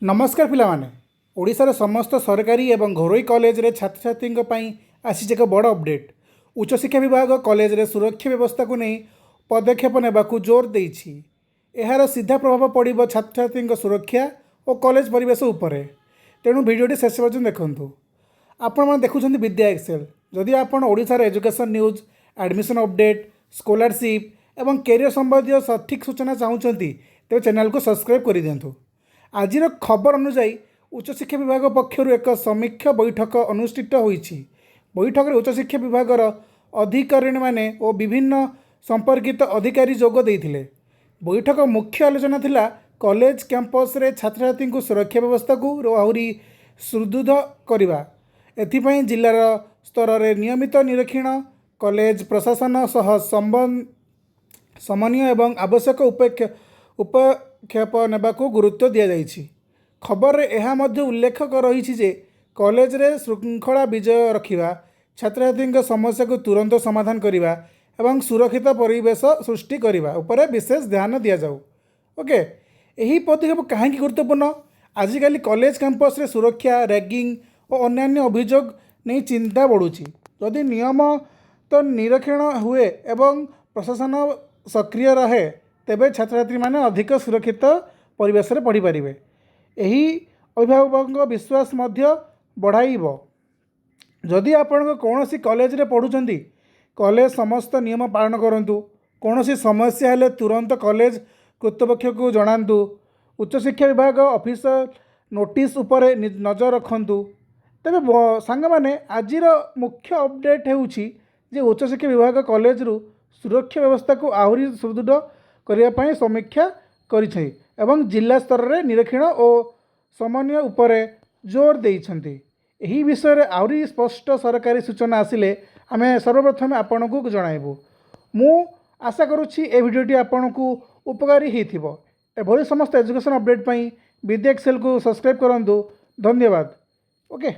ନମସ୍କାର ପିଲାମାନେ। ଓଡ଼ିଶାର ସମସ୍ତ ସରକାରୀ ଏବଂ ଘରୋଇ କଲେଜରେ ଛାତ୍ରଛାତ୍ରୀଙ୍କ ପାଇଁ ଆସିଛି ଏକ ବଡ଼ ଅପଡ଼େଟ୍। ଉଚ୍ଚଶିକ୍ଷା ବିଭାଗ କଲେଜରେ ସୁରକ୍ଷା ବ୍ୟବସ୍ଥାକୁ ନେଇ ପଦକ୍ଷେପ ନେବାକୁ ଜୋର ଦେଇଛି। ଏହାର ସିଧା ପ୍ରଭାବ ପଡ଼ିବ ଛାତ୍ରଛାତ୍ରୀଙ୍କ ସୁରକ୍ଷା ଓ କଲେଜ ପରିବେଶ ଉପରେ। ତେଣୁ ଭିଡ଼ିଓଟି ଶେଷ ପର୍ଯ୍ୟନ୍ତ ଦେଖନ୍ତୁ। ଆପଣମାନେ ଦେଖୁଛନ୍ତି ବିଦ୍ୟା ଏକ୍ସେଲ୍। ଯଦି ଆପଣ ଓଡ଼ିଶାର education news, admission update, scholarship ଏବଂ କ୍ୟାରିୟର ସମ୍ବନ୍ଧୀୟ ସଠିକ୍ ସୂଚନା ଚାହୁଁଛନ୍ତି, ତେବେ ଚ୍ୟାନେଲକୁ ସବସ୍କ୍ରାଇବ୍ କରିଦିଅନ୍ତୁ। ଆଜିର ଖବର ଅନୁଯାୟୀ, ଉଚ୍ଚଶିକ୍ଷା ବିଭାଗ ପକ୍ଷରୁ ଏକ ସମୀକ୍ଷା ବୈଠକ ଅନୁଷ୍ଠିତ ହୋଇଛି। ବୈଠକରେ ଉଚ୍ଚଶିକ୍ଷା ବିଭାଗର ଅଧିକାରୀମାନେ ଓ ବିଭିନ୍ନ ସମ୍ପର୍କିତ ଅଧିକାରୀ ଯୋଗ ଦେଇଥିଲେ। ବୈଠକ ମୁଖ୍ୟ ଆଲୋଚନା ଥିଲା କଲେଜ କ୍ୟାମ୍ପସରେ ଛାତ୍ରଛାତ୍ରୀଙ୍କୁ ସୁରକ୍ଷା ବ୍ୟବସ୍ଥାକୁ ଆହୁରି ସୁଦୃଢ଼ କରିବା। ଏଥିପାଇଁ ଜିଲ୍ଲାର ସ୍ତରରେ ନିୟମିତ ନିରୀକ୍ଷଣ, କଲେଜ ପ୍ରଶାସନ ସହ ସମନ୍ୱୟ ଏବଂ ଆବଶ୍ୟକ ପଦକ୍ଷେପ ନେବାକୁ ଗୁରୁତ୍ୱ ଦିଆଯାଇଛି। ଖବରରେ ଏହା ମଧ୍ୟ ଉଲ୍ଲେଖ ରହିଛି ଯେ କଲେଜରେ ଶୃଙ୍ଖଳା ବଜାୟ ରଖିବା, ଛାତ୍ରଛାତ୍ରୀଙ୍କ ସମସ୍ୟାକୁ ତୁରନ୍ତ ସମାଧାନ କରିବା ଏବଂ ସୁରକ୍ଷିତ ପରିବେଶ ସୃଷ୍ଟି କରିବା ଉପରେ ବିଶେଷ ଧ୍ୟାନ ଦିଆଯାଉ। ଓକେ, ଏହି ପଦକ୍ଷେପ କାହିଁକି ଗୁରୁତ୍ୱପୂର୍ଣ୍ଣ? ଆଜିକାଲି କଲେଜ କ୍ୟାମ୍ପସରେ ସୁରକ୍ଷା, ର୍ୟାଗିଂ ଓ ଅନ୍ୟାନ୍ୟ ଅଭିଯୋଗ ନେଇ ଚିନ୍ତା ବଢ଼ୁଛି। ଯଦି ନିୟମିତ ନିରୀକ୍ଷଣ ହୁଏ ଏବଂ ପ୍ରଶାସନ ସକ୍ରିୟ ରହେ, ତେବେ ଛାତ୍ରଛାତ୍ରୀମାନେ ଅଧିକ ସୁରକ୍ଷିତ ପରିବେଶରେ ପଢ଼ିପାରିବେ। ଏହି ଅଭିଭାବକଙ୍କ ବିଶ୍ୱାସ ମଧ୍ୟ ବଢ଼ାଇବ। ଯଦି ଆପଣଙ୍କ କୌଣସି କଲେଜରେ ପଢ଼ୁଛନ୍ତି, କଲେଜ ସମସ୍ତ ନିୟମ ପାଳନ କରନ୍ତୁ। କୌଣସି ସମସ୍ୟା ହେଲେ ତୁରନ୍ତ କଲେଜ କର୍ତ୍ତୃପକ୍ଷକୁ ଜଣାନ୍ତୁ। ଉଚ୍ଚଶିକ୍ଷା ବିଭାଗ ଅଫିସିଆଲ ନୋଟିସ୍ ଉପରେ ନଜର ରଖନ୍ତୁ। ତେବେ ସାଙ୍ଗମାନେ, ଆଜିର ମୁଖ୍ୟ ଅପଡ଼େଟ୍ ହେଉଛି ଯେ ଉଚ୍ଚଶିକ୍ଷା ବିଭାଗ କଲେଜରୁ ସୁରକ୍ଷା ବ୍ୟବସ୍ଥାକୁ ଆହୁରି ସୁଦୃଢ଼ କରିବା ପାଇଁ ସମୀକ୍ଷା କରିଛି ଏବଂ ଜିଲ୍ଲା ସ୍ତରରେ ନିରୀକ୍ଷଣ ଓ ସମନ୍ୱୟ ଉପରେ ଜୋର ଦେଇଛନ୍ତି। ଏହି ବିଷୟରେ ଆହୁରି ସ୍ପଷ୍ଟ ସରକାରୀ ସୂଚନା ଆସିଲେ ଆମେ ସର୍ବପ୍ରଥମେ ଆପଣଙ୍କୁ ଜଣାଇବୁ। ମୁଁ ଆଶା କରୁଛି ଏ ଭିଡ଼ିଓଟି ଆପଣଙ୍କୁ ଉପକାରୀ ହେଇଥିବ। ଏଭଳି ସମସ୍ତ ଏଜୁକେସନ୍ ଅପଡ଼େଟ୍ ପାଇଁ ବିଦ୍ୟା ଏକ୍ସେଲ୍କୁ ସବସ୍କ୍ରାଇବ୍ କରନ୍ତୁ। ଧନ୍ୟବାଦ। ଓକେ।